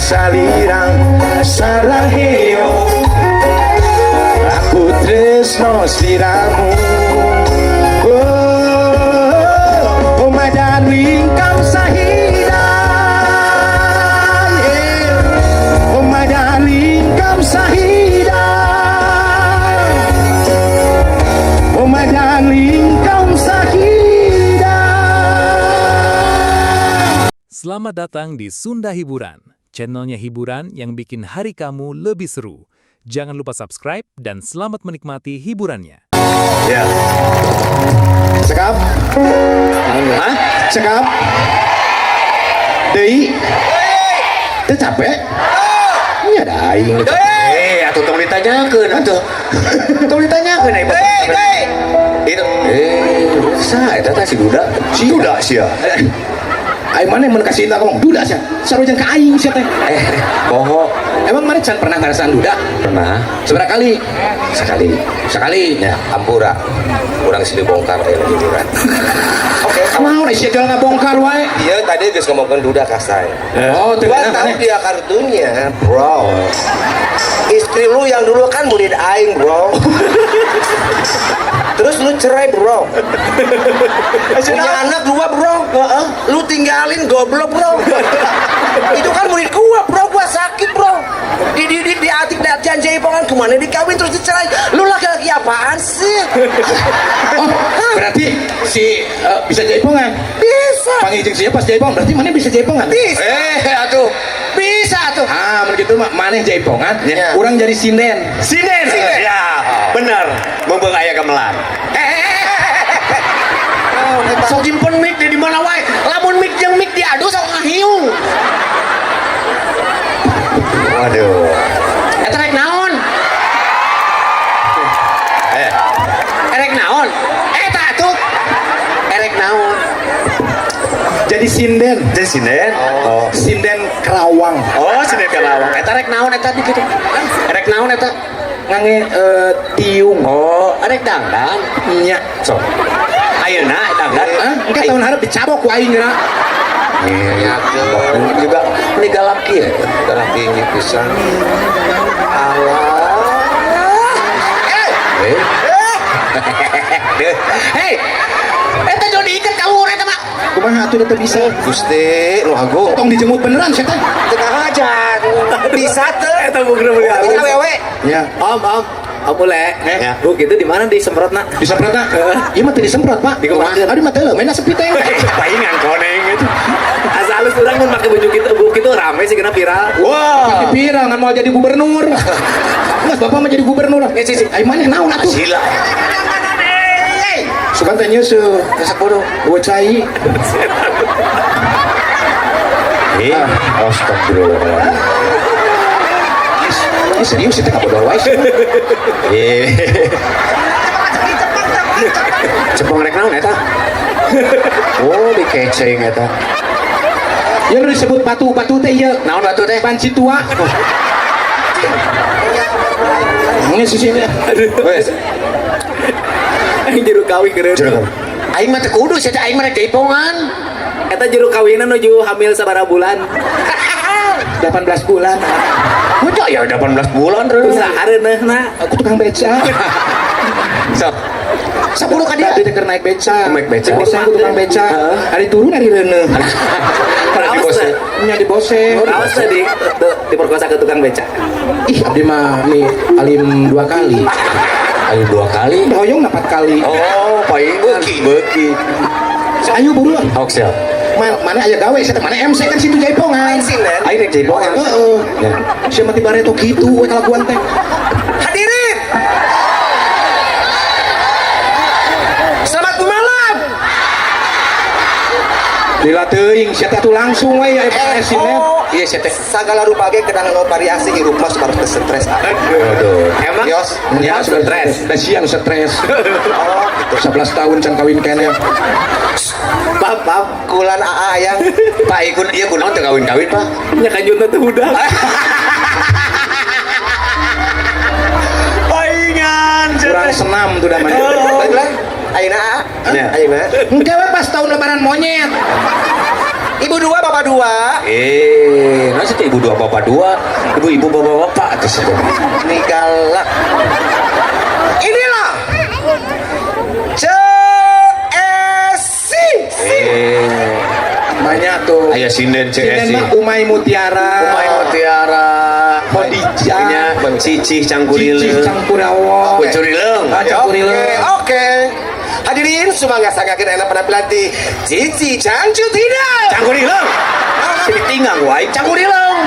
Salirang sarangheyo aku tresno sliramu. Oh, oh my darling kamsahida, yeah. Oh my darling kamsahida, oh my darling kamsahida. Selamat datang di Sunda Hiburan, channelnya hiburan yang bikin hari kamu lebih seru. Jangan lupa subscribe dan selamat menikmati hiburannya. Ya. Cekap? Hah? Cekap? Deui? Teu capek? Nya da aing. Eh, atuh tong ditanyakeun atuh. Tong ditanyakeun ai bapak. Itu sa eta teh si Duda. Si Duda sia. Aing mana mun kasih inta ngomong duda sia. Sarua jeung ka aing sia teh. Eh, poho. Emang mana can pernah ngarasaan duda? Pernah. Seberapa kali? Sekali. Sekali. Ya, ampura. Urang sini bongkar aya lagi hiburan. Oke, Naon sia jual ngabongkar wae. Iya tadi geus ngomongkeun Duda ka saya. Oh, teu Gua ngeunah tahu maneh. dia kartunya, bro. Istri lu yang dulu kan murid aing, bro. Terus lu cerai, bro. Punya anak dua, bro. Lu tinggalin goblok, bro. Itu kan murid gua, bro. Gua sakit, bro. Dididik, diatik, diatian jaipongan kemana dikawin terus dicerai. Lu laki-laki apaan sih? Oh, berarti si bisa jaipongan. Bisa. Panggil jeung sia pas jaipongan, berarti mana bisa jaipongan? Bisa. Eh, atuh. Bisa tuh. Ah, mun kitu mah maneh jaipongan, Ya. urang jadi sinden. Sinden. Sinden. Ya, bener. Mumpung aya gamelan. Sok jimpen mic di mana wae. Lamun mic jeung mic diadu sok ngahiung. Waduh. Eta rek naon? Eh. Erek naon? Eta atuh. Erek naon? Jadi sinden. Jadi sinden. Oh. Sinden Kerawang. Oh, sinden Karawang. Eta rek naon eta di kitu? Erek naon eta? Ngange tiung. Oh, erek dangdan. Nya. Sok. Ayeuna dangdan. Hah? Engke tahun hareup dicabok ku aing geura. Iya, juga ini galak ya, galak tinggi pisan. Allah. Eh. Hei. Eta jauh diikat kamu eta mah. Kumaha atuh teu bisa? Gusti, nu agung. Tong dijemut beneran sia teh. Teu aja. Bisa teu. Eta bukan beli Ini awewe. Ya. Om, om Ule. Ya. Bu, gitu di mana disemprotna? Disemprotna? Ieu mah teu disemprot, Pak. Di kumaha? Aduh mah teu, mainna sepi teh. Paingan koneng itu. Asa halus urang mun make baju kitu, bu kitu rame sih kena viral. Wah. Pasti viral ngan mau jadi gubernur. Nggak, bapak mau jadi gubernur. Eh, sih, sih. Ayo maneh naon atuh? Sila. Sugan teh nyeuseuh, Geus bodoh. Eueuh cai. Eh, astagfirullah. Ini serius itu kabodoh wae sih. Eh. Cepong rek naon eta? Oh, dikeceng eta. Ya nu disebut batu-batu teh ieu. Naon batu teh? Panci tua. Ini sisi ini. Wes, Aing juru kawin keureun. juru kawin. Aing mah teu kudu sia teh aing mah rek jaipongan. Eta juru kawinna nuju hamil sabaraha bulan. 18 bulan. Udah ya 18 bulan terus. Usaha reuneuhna. Aku tukang beca. Sok. 10 ka dia. Tadi teh keur naik beca. Naik beca. Boseng ku tukang beca. Heeh. Hari turun hari reuneuh. Di boseng. Nya di boseng. Raos teh di diperkosa ke tukang beca. Ih, abdi mah nih alim 2 kali. Alim 2 kali. Hoyong 4 kali. Oh, paling beuki. Beuki. Ayo buruan. Ok, siap. Mana aya gawe sia teh, mana MC kan situ jaipongan. Aing rek jaipongan. Heeh. Ya. Sia mah ti bareto kitu we kalakuan teh. Hadirin. Selamat malam. Lila teuing sia teh atuh langsung we ya sinden. Oh, iya sia teh. Sagala rupa ge kedah nganggo variasi hirup mah supaya teu stres. Aduh. Emang Yos. Ya, stres. Da siang stres. Oh, gitu. 11 tahun can kawin keneh. Pap, pap. Kulan AA yang Pak ikun ieu kunaon teu kawin-kawin, Pak? Nya kanjutna teu budak. Paingan. Kurang senam tuh namanya. Baiklah. Ayeuna AA. Ya. Ayeuna. Engke we pas tahun lebaran monyet. Ibu dua, bapak dua. Nasi teh ibu dua bapak dua, ibu-ibu bapak-bapak atuh sih. Ini galak. Inilah CSC. Banyak tuh. Aya sinden Sinden CSC. mah Umay Mutiara. Umay Mutiara. Khadijah. Nya Cicih Cangkurileung. Cicih Cangkurawo. Cangkurileung. Ah, Cangkurileung. Oke, oke. Hadirin sumangga sangakeun enak penampilan ti Cici Cangcu tidak. Cangkurileung. Sini tinggal wae Cangkurileung.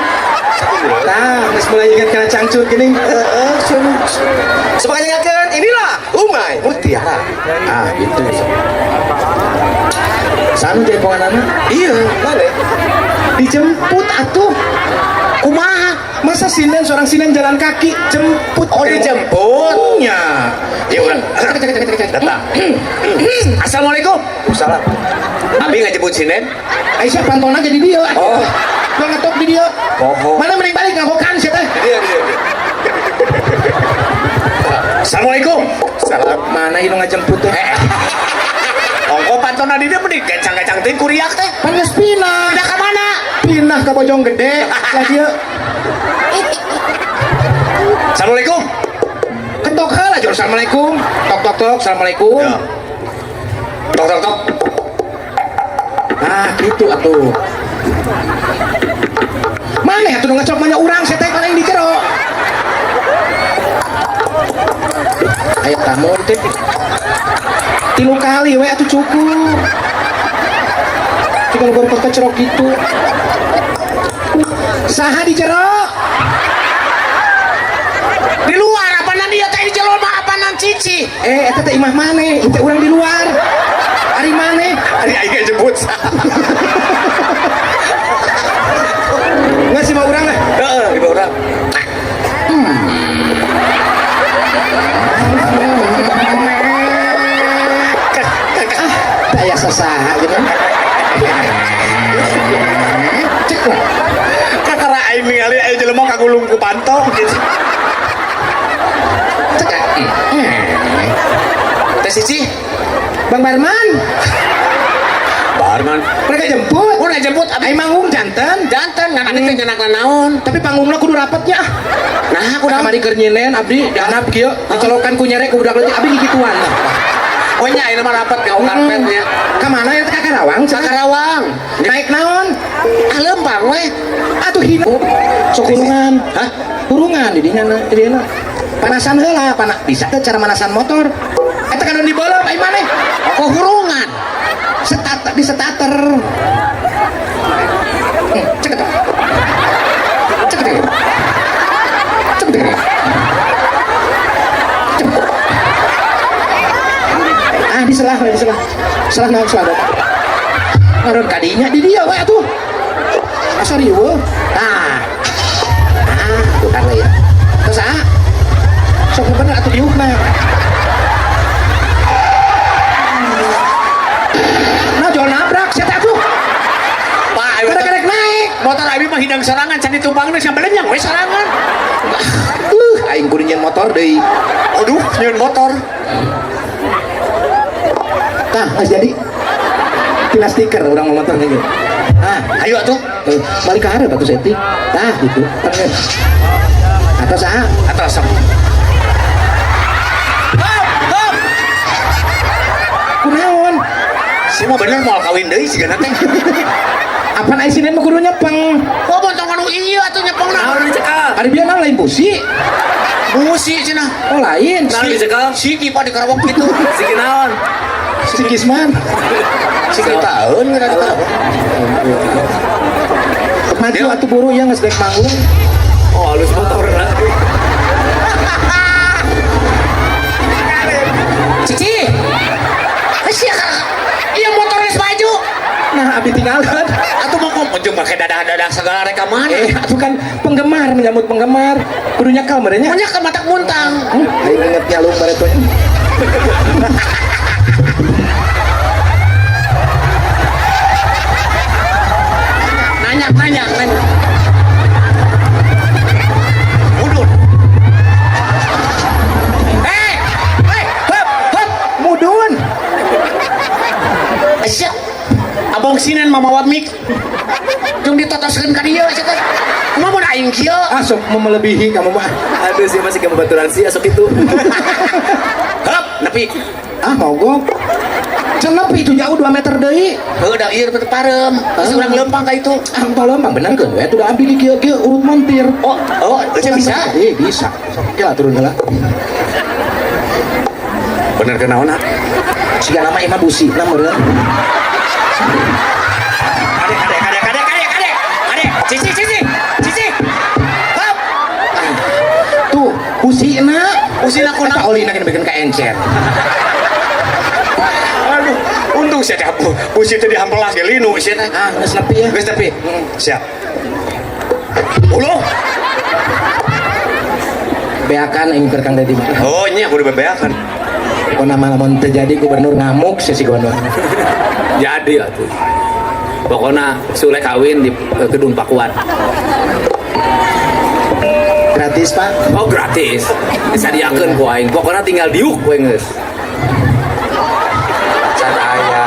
Nah, geus mulai ingat kana cangcut gini. Heeh, sumangga nyangakeun inilah Umay Mutiara. Ah, gitu. Sanu jaiponganana? Iya, mana? Dijemput atuh. Kumaha? Masa sinden seorang sinden jalan kaki jemput? Oh, dijemput. Nya. Ya urang. Datang. Assalamualaikum. Salam. Abi ngajemput sinden? Aisyah pantona jadi dia. Oh. Gua ngetok di dia. Poho. Mana mending balik ngagokan sih teh. Dia dia dia. Assalamualaikum. Salam. Mana ieu nu ngajemput teh? Ongko pantona di dia mending gancang-gancang teh kuriak teh. Pan geus pindah. Pindah ka mana? Pindah ke Bojong Gede. Lah dia Assalamualaikum. ketok heula jor assalamualaikum. Tok tok tok assalamualaikum. Ya. Tok tok tok. Nah, gitu atuh. Mana atuh nu ngecok mah nya urang sia teh paling di jero. Ayo tamu teh. Tilu kali we atuh cukup. Jika lu baru kecerok gitu. Saha di jero? Di luar apaanan dia teh di jero mah apaanan Cici. Eta teh imah maneh, itu urang di luar. Ari maneh? Ari aing jemput. Nggak sih mau urang lah. Heeh, ibu urang. Daya sasaha gitu. Cek lah. Kakara aing ningali aya jelema kagulung ku panto gitu. Cek. Teh Cici. Bang Barman, Barman. mereka jemput. Oh, jemput abi Ai manggung janten. janten ngan abi teh nyanak naon. Tapi panggungna kudu rapetnya ah. Nah, Kudu kamari keur nyinen abdi dianap kieu, dicolokan ku nyerek ku budak leutik abdi gigituan. Oh nya ayeuna mah rapet ka karpetnya. Ka mana ya ka Karawang? Ka Karawang. Naik naon? Ah lempang we. Atuh hina. Sok kurungan. Hah? Kurungan di dinya na, di dinya. Panasan heula, panas bisa teh cara manasan motor. Eta kan di bolom ai maneh. Kok hurungan? Setat di starter. Cek eta. Cek eta. Cek eta. Cek. Ah, diselah, diselah. Selah naon selah dok. Ngaron kadinya di dia we atuh. Asa riweuh. Tah. Ah, tuh kan we ya. Terus ah. Sok bener atuh diukna. Nah, jual nabrak sia teh atuh. Pak, ayo Karek-karek naik. Motor abi mah hidang sorangan can ditumpangna sampe lenyang we sorangan. Aing kudu nyeun motor deui. Aduh, nyeun motor. Tah, geus jadi. Tina stiker urang mau motor gitu. Ah, Ayo atuh. Balik ke hareup atuh setik. Tah gitu. Atas ah. Atas. Hop, hop. Kunaon? Si mah bener moal kawin deui sigana teh. Apaan ai sinen mah kudu nyepeng. Oh, bontong anu ieu atuh nyepengna. Naon dicekal? Ari bieu naon lain busi? Busi cenah. Oh lain. Naon dicekal? Siki Pak di Karawang kitu. Siki naon? Si Kisman. Siki taeun geura di Karawang. Maju atuh buru ya geus dek manggung. Oh, halus motor. Cici. Sia iya motor geus maju. Nah, abdi tinggalkan. Atuh mau ngomong make dadah-dadah segala rek ka mana? Atuh kan penggemar menyambut penggemar. Kudu nyekal merenya. Punya ke mata muntang. Aing inget nyalung bareto. Nanya, nanya, nanya. Mudun. Hei, hei, Hop, hop, mudun. Aisyah. Abang sinen mamawa mik. Toskeun ka dieu sia teh. Kumaha mun aing kieu? Ah, sok mau melebihi kamu mah. Aduh sih masih kamu baturan sih asok itu. Hep, nepi. Ah, mogok. Cenep itu jauh 2 meter deui. Heuh da ieu teu parem. Geus urang leumpang ka itu. Ah, entah lempang bener keun we atuh da abdi di kieu-kieu urut montir. Oh, oh, eueuh bisa. Eh, bisa. Sok lah turun heula. Bener kenaon, ah? Siga nama imah busi, na meureun. Kade, kade, kade, kade, kade, kade. Kade, cici, cici, cici. Hep. Tuh, busina. Busina kunaon? Eta olina kena bikin ka encer. Aduh, untung saya teh busi teh dihampelas ge linu sia teh. Ah, geus nepi ya. Geus nepi. Siap. Uluh. Beakan aing keur Kang Dedi mah. Oh, nya kudu bebeakan. Pokona mah lamun teu jadi gubernur ngamuk sia si gubernur. Jadi atuh. Pokona Sule kawin di Gedung Pakuan. Gratis, Pak. Oh, gratis. Disadiakeun ku aing. Pokona tinggal diuk we geus. Can aya.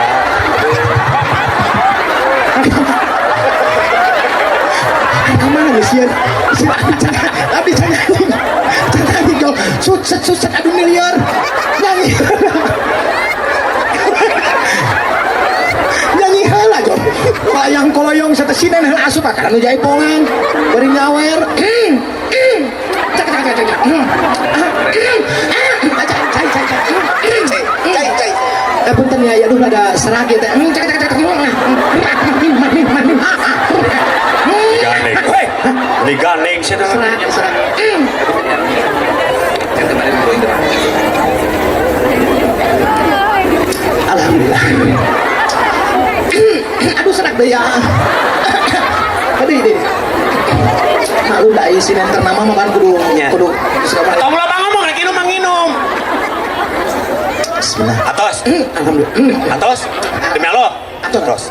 Ka mana geus sieun? Si abdi can abdi can nyanyi. Can nyanyi jol. Sukses sukses aduh miliar. Nyanyi. Nyanyi heula jol. Layang koloyong satesinen heula asup ka nu jaipongan. Bari nyawer. Cak cak cak cak. Ah, cai cai cai. Cai cai. Eh punten ya, ya duh rada serak ieu teh. Cak cak cak. Diganeng. Hei, diganeng sia teh. Serak serak. Yang kemarin gue itu. Alhamdulillah. Aduh serak deh ya. Aduh ini. Maklum da ieu sinetron ternama mah kan kudu Nya. kudu Tong loba ngomong rek inum manginum. Bismillah. Atos. Alhamdulillah. Atos. Demi Allah. Atos. Atos.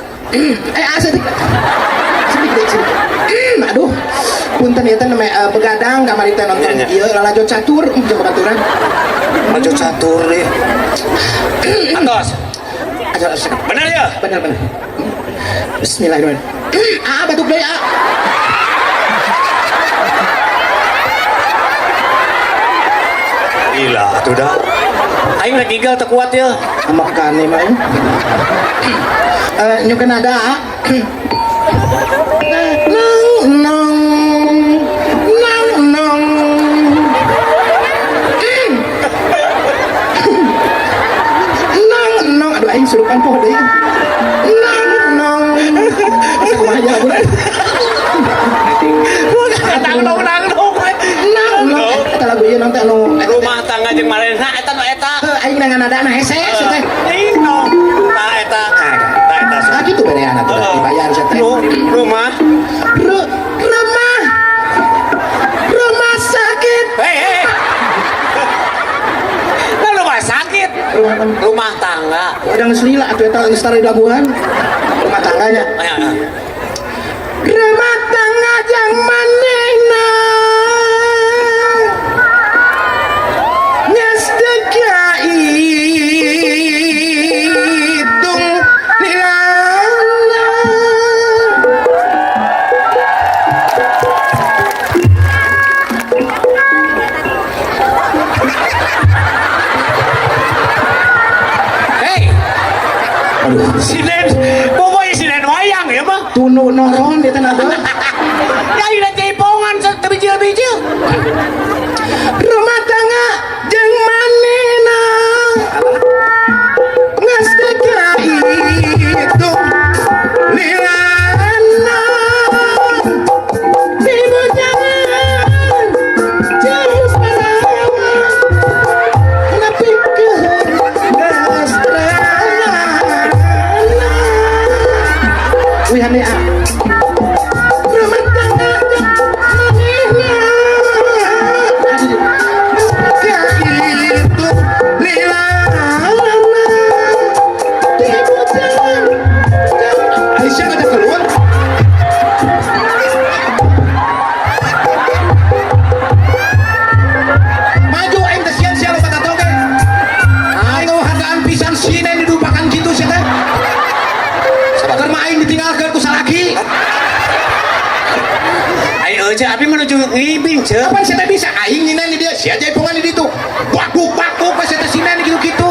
Sedikit. Sedikit deh, sedikit. Aduh. Punten ieu teh begadang kamari teh nonton Nya, nya. ieu lalajo catur jeung babaturan. Lalajo catur deh. Atos. Atos. Bener ya? Bener bener. Bismillahirrahmanirrahim. Ah, batuk deui ah. Gila atuh dah. Aing rek gigel teu kuat ya. Makane mah. Nyukeun ada ah. Nang nang nang nang. Nang nang aduh aing surupan poho deui. Nang nang. Asa kumaha aja laguna. Nang nang nang nang. Nang nang eta lagu ieu naon teh anu Rumah tangga jeung marena eta nu eta. Heuh aing nangan nadana hese hese teh. Ding dong. Tah eta. Tah eta. Ah kitu bereana tuh dibayar sia teh. Rumah. Rumah. Rumah sakit. Hei hei. Lah rumah sakit. Rumah tangga. Udah geus lila atuh eta geus tara daguan. Rumah tangganya. Aya. Rumah tangga jang manehna. Geus teu kaitung lilana. Hei, Aduh, sinen, pokoknya sinen wayang ya mah. tunu noron di teh nada. Ya ina jaipongan teu bijil-bijil. Rumah tangga jeung manehna. Geus teu kaitung lilana. Dibujangan jeung parawan. Nepikeun geus terana. Wih, ane, ah. Heuh, Ceu, abi menuju ngibing, Ceu. Kapan sia teh bisa aing nyinan di dia, sia jaipongan di ditu. Bakuk bakuk we sia teh sinan gitu-gitu.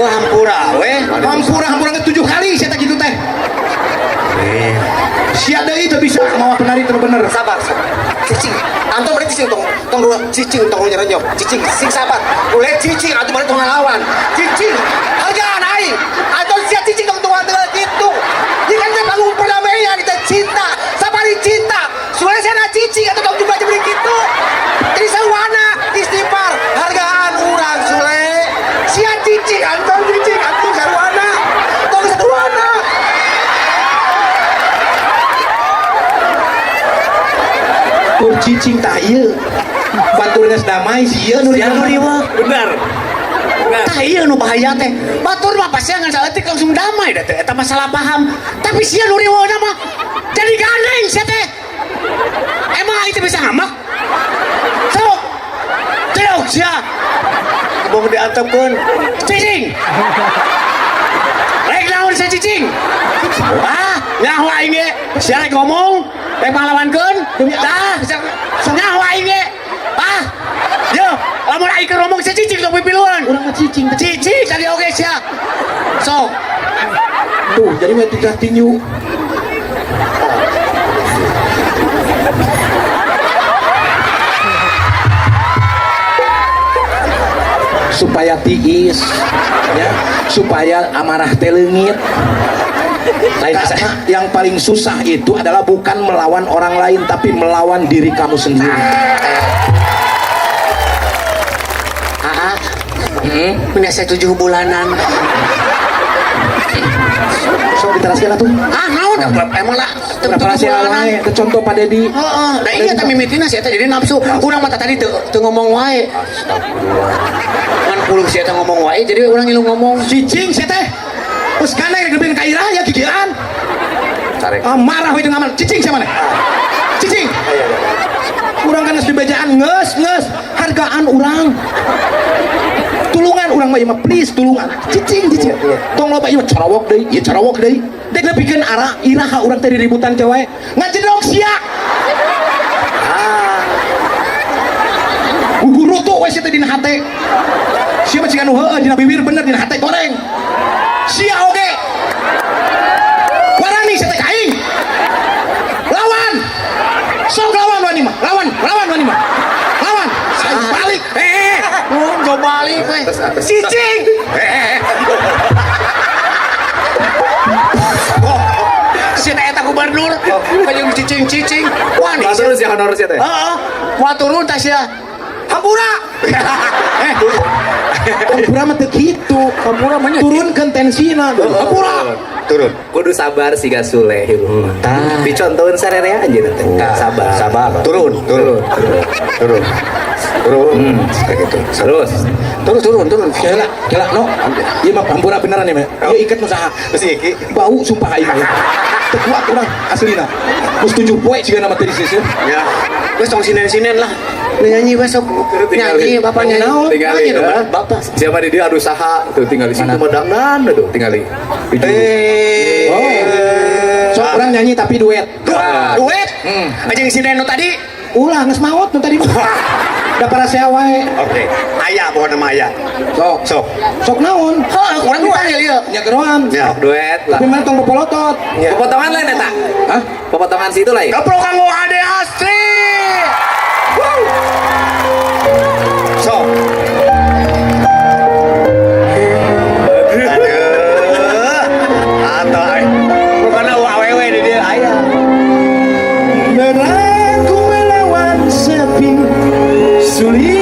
Oh, hampura we. Hampura hampura geus 7 kali sia teh kitu teh. Sia deui teu bisa mawa penari teu bener. Sabar, sabar. Cicing. Anton balik cicing tong tong dua cicing tong nyerenyok. Cicing sing sabar. Boleh cicing antum balik tong ngalawan. Cicing. Hargaan aing. Anton sia cicing tong tong tengah gitu. Ini kan kita panggung perdamaian kita cinta. Sabari cinta. Suara saya nak cicing atau tong juga beli gitu. Jadi sawana istighfar hargaan urang Sule. Sia cicing anton cicing antum sarwana. Tong sarwana. Kur cicing tah ieu. Batur geus damai sieun nu Sia nu riweuh. Benar. Tah ieu nu bahaya teh. Batur mah pasti ngan saeutik langsung damai da teh eta masalah paham. Tapi sia nu riweuhna mah jadi gandeng sia teh. Emang aing teh bisa ngambek? Sok. Cedok sia. Bong diantepkeun. Cicing. Rek naon sia cicing? Ah, nyaho aing ge. Sia rek ngomong, rek pahlawankeun. Tah, nyaho aing ge. Ah. Yo, lamun aing keur ngomong sia cicing tong pipiluan. Urang mah cicing. Cicing tadi oge sia. Sok. Tuh, jadi mah tingkah tinju. Supaya tiis, ya, supaya amarah teh leungit. Karena yang paling susah itu adalah bukan melawan orang lain, tapi melawan diri kamu sendiri. Aa, punya saya 7 bulanan. Sok diteraskan atuh. Ah, naon? Emang lah, Berapa 7 sih bulanan. wae, ke contoh Pak Dedi. Heeh, da iya teh mimitina sia teh jadi nafsu. Urang mah tadi teu ngomong wae. Ngan puluh sia teh ngomong wae, jadi urang ngilu ngomong. Cicing sia teh. Geus kana gedebeun ka ira ya gigian. Tarik. Ah, marah we dengan aman. Cicing sia maneh. Cicing. Urang kan geus dibejaan geus geus hargaan urang. Tulungan urang mah ieu mah please tulungan. Cicing cicing. Tong loba ieu mah carowok deui, ieu carowok deui. Dek nepikeun ara iraha urang teh diributan teh wae. Ngajedog sia. Ah. Gugurutu we sia teh dina hate. Sia mah ciga nu heueuh dina bibir bener dina hate goreng. Sia oge. Warani sia teh ka aing. Lawan. Sok lawan wani mah. Lawan, lawan wani mah. Lawan. Saya balik. Ngomong balik we. Cicing. Si teh eta gubernur, kayang cicing-cicing. Wah, nih. Turun sih honor sih teh. Heeh. Wah turun tah sia. Hampura. Hampura mah teu kitu. Hampura mah nya. Turunkeun tensina. Hampura. Turun. Kudu sabar sih Sule. Tah. Dicontohin sarerea aja teh. Sabar. Sabar. Turun, turun. Turun. Turun. Kayak gitu. Terus. Turun turun turun. Kela, kela no. Ieu mah hampura beneran ya, mah. Ieu iket nu saha? Terus iki Bau sumpah aing. Teu kuat urang aslina. Geus 7 poe siga nama teh di sisi. Ya. Wes tong sinen-sinen lah. Nyanyi besok. Nyanyi bapak nyanyi. Tinggali. Nyanyi dong, bapak. Siapa di dia aduh saha tuh tinggal di situ mah dangdan aduh tinggali. Oh. Sok urang nyanyi tapi duet. Duet. Aja yang sinen nu tadi. Ulah geus maot nu tadi mah. Da para sea wae. Oke. Aya pokoknya mah aya. Sok. Sok. Sok naon? Heeh, urang dipanggil ieu. Nya geroan. Ya. Duet lah. Tapi mana tong pepolotot? Pepotongan lain eta. Hah? Pepotongan situ lain. Keprok kanggo Ade Astri. Sok. Aduh. Atau aing. Bukan awewe di dia aya. Berlaku melawan sepi, sulit.